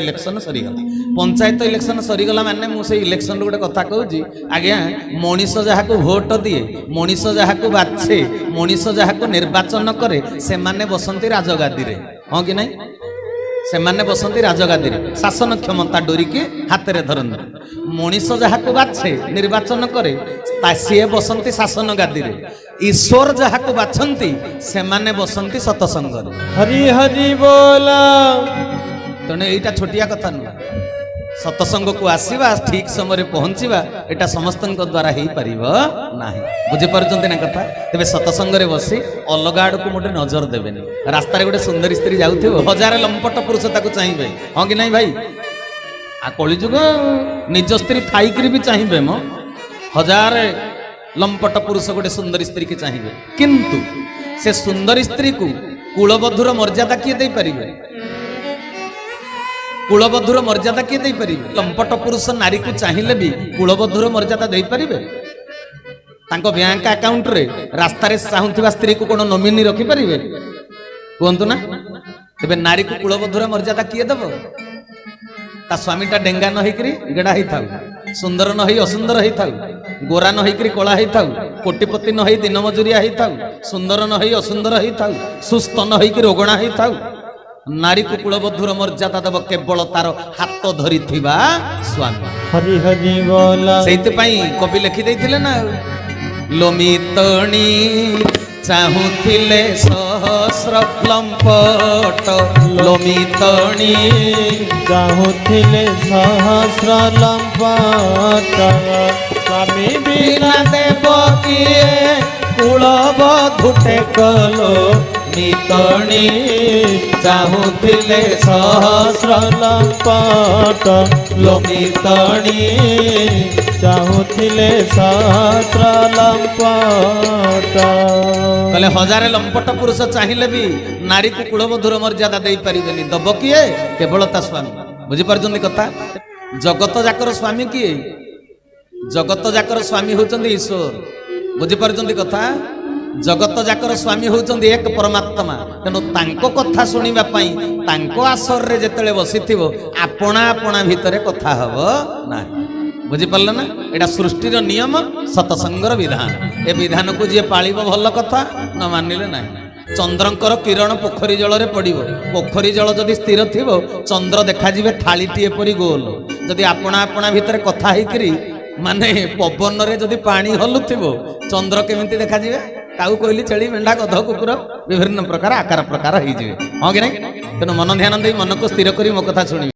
Election ସରିଗଲା, panchayat election ସରିଗଲା। ମାନେ ମୁଁ ସେଇ ଇଲେକ୍ସନରୁ ଗୋଟେ କଥା କହୁଛି ଆଜ୍ଞା, ମଣିଷ ଯାହାକୁ ଭୋଟ ଦିଏ, ମଣିଷ ଯାହାକୁ ବାଛେ, ମଣିଷ ଯାହାକୁ ନିର୍ବାଚନ କରେ, ସେମାନେ ବସନ୍ତି ରାଜଗାଦିରେ। ହଁ କି ନାହିଁ? ସେମାନେ ବସନ୍ତି ରାଜଗାଦିରେ, ଶାସନ କ୍ଷମତା ଡୋରିକି ହାତରେ ଧରନ୍ତି। ମଣିଷ ଯାହାକୁ ବାଛେ, ନିର୍ବାଚନ କରେ, ସିଏ ବସନ୍ତି ଶାସନ ଗାଦିରେ। ଈଶ୍ୱର ଯାହାକୁ ବାଛନ୍ତି, ସେମାନେ ବସନ୍ତି ସତସଙ୍ଗରେ। ହରି ହରି ବୋଲ। ତେଣୁ ଏଇଟା ଛୋଟିଆ କଥା ନୁହେଁ। ସତସଙ୍ଗକୁ ଆସିବା, ଠିକ ସମୟରେ ପହଞ୍ଚିବା, ଏଇଟା ସମସ୍ତଙ୍କ ଦ୍ୱାରା ହେଇପାରିବ ନାହିଁ। ବୁଝିପାରୁଛନ୍ତି ନା କଥା? ତେବେ ସତସଙ୍ଗରେ ବସି ଅଲଗା ଆଡ଼କୁ ମୋଟେ ନଜର ଦେବେନି। ରାସ୍ତାରେ ଗୋଟେ ସୁନ୍ଦରୀ ସ୍ତ୍ରୀ ଯାଉଥିବ, ହଜାରେ ଲମ୍ପଟ ପୁରୁଷ ତାକୁ ଚାହିଁବେ। ହଁ କି ନାହିଁ ଭାଇ? ଆ କଳିଯୁଗ, ନିଜ ସ୍ତ୍ରୀ ଥାଇକିରି ବି ଚାହିଁବେ ମ। ହଜାରେ ଲମ୍ପଟ ପୁରୁଷ ଗୋଟେ ସୁନ୍ଦରୀ ସ୍ତ୍ରୀକି ଚାହିଁବେ, କିନ୍ତୁ ସେ ସୁନ୍ଦରୀ ସ୍ତ୍ରୀକୁ କୁଳବଧୂର ମର୍ଯ୍ୟାଦା କିଏ ଦେଇପାରିବେ? କୁଳବଧୂର ମର୍ଯ୍ୟାଦା କିଏ ଦେଇପାରିବେ? ଲମ୍ପଟ ପୁରୁଷ ନାରୀକୁ ଚାହିଁଲେ ବି କୁଳବଧୂର ମର୍ଯ୍ୟାଦା ଦେଇପାରିବେ? ତାଙ୍କ ବ୍ୟାଙ୍କ ଆକାଉଣ୍ଟରେ ରାସ୍ତାରେ ଚାହୁଁଥିବା ସ୍ତ୍ରୀକୁ କ'ଣ ନୋମିନି ରଖିପାରିବେ? କୁହନ୍ତୁ ନା। ତେବେ ନାରୀକୁ କୁଳବଧୂର ମର୍ଯ୍ୟାଦା କିଏ ଦେବ? ତା ସ୍ୱାମୀଟା ଡେଙ୍ଗା ନ ହେଇକିରି ଗେଡ଼ା ହେଇଥାଉ, ସୁନ୍ଦର ନ ହେଇ ଅସୁନ୍ଦର ହେଇଥାଉ, ଗୋରା ନ ହେଇକିରି କଳା ହେଇଥାଉ, କୋଟିପତି ନ ହେଇ ଦିନ ମଜୁରିଆ ହେଇଥାଉ, ସୁନ୍ଦର ନ ହେଇ ଅସୁନ୍ଦର ହେଇଥାଉ, ସୁସ୍ଥ ନ ହେଇକି ରୋଗଣା ହେଇଥାଉ, ନାରୀକୁ କୁଳବଧୂର ମର୍ଯ୍ୟାଦା ଦେବ କେବଳ ତାର ହାତ ଧରିଥିବା ସ୍ୱାମୀ। ହରି ହରି ବୋଲ। ସେଇଥିପାଇଁ କବି ଲେଖି ଦେଇଥିଲେ ନା, ଲୋମିତଣୀ ଚାହୁଁଥିଲେ ସହସ୍ର ଲମ୍ପଟ, ଲୋମିତଣୀ ଚାହୁଁଥିଲେ ସହସ୍ର ଲମ୍ପଟ, ସ୍ୱାମୀ ବିନା ବିନା ଦେବ କିଏ କୁଳବଧୂ ଟେକଲୋ ମିତଣୀ ଚାହୁଁଥିଲେ ସହସ୍ର ଲମ୍ପଟ, ଲୋମିତଣୀ ଚାହୁଁଥିଲେ ସହସ୍ର ଲମ୍ପଟ। କହିଲେ, ହଜାରେ ଲମ୍ପଟ ପୁରୁଷ ଚାହିଁଲେ ବି ନାରୀକୁ କୁଳବଧୂର ମର୍ଯ୍ୟାଦା ଦେଇପାରିବେନି। ଦବ କିଏ? କେବଳ ତା ସ୍ୱାମୀ। ବୁଝିପାରୁଛନ୍ତି କଥା? ଜଗତ ଯାକର ସ୍ୱାମୀ କିଏ? ଜଗତ ଯାକର ସ୍ୱାମୀ ହଉଛନ୍ତି ଈଶ୍ୱର। ବୁଝିପାରୁଛନ୍ତି କଥା? ଜଗତ ଯାକର ସ୍ୱାମୀ ହଉଛନ୍ତି ଏକ ପରମାତ୍ମା। ତେଣୁ ତାଙ୍କ କଥା ଶୁଣିବା ପାଇଁ ତାଙ୍କ ଆସରରେ ଯେତେବେଳେ ବସିଥିବ, ଆପଣା ଆପଣା ଭିତରେ କଥା ହବ ନାହିଁ। ବୁଝିପାରିଲ ନା? ଏଇଟା ସୃଷ୍ଟିର ନିୟମ, ସତସଙ୍ଗର ବିଧାନ। ଏ ବିଧାନକୁ ଯିଏ ପାଳିବ ଭଲ କଥା, ନ ମାନିଲେ ନାହିଁ। ଚନ୍ଦ୍ରଙ୍କର କିରଣ ପୋଖରୀ ଜଳରେ ପଡ଼ିବ। ପୋଖରୀ ଜଳ ଯଦି ସ୍ଥିର ଥିବ, ଚନ୍ଦ୍ର ଦେଖାଯିବେ ଥାଳିଟିଏ ପରି ଗୋଲ। ଯଦି ଆପଣା ଆପଣା ଭିତରେ କଥା ହେଇକିରି, ମାନେ ପବନରେ ଯଦି ପାଣି ହଲୁଥିବ, ଚନ୍ଦ୍ର କେମିତି ଦେଖାଯିବେ? କାଉ, କୋଇଲି, ଛେଳି, ମେଣ୍ଢା, ଗଧ, କୁକୁର ବିଭିନ୍ନ ପ୍ରକାର ଆକାର ପ୍ରକାର ହେଇଯିବେ। ହଁ କି ନାହିଁ? ତେଣୁ ମନ ଧ୍ୟାନ ଦେଇ ମନକୁ ସ୍ଥିର କରି ମୋ କଥା ଶୁଣିବେ।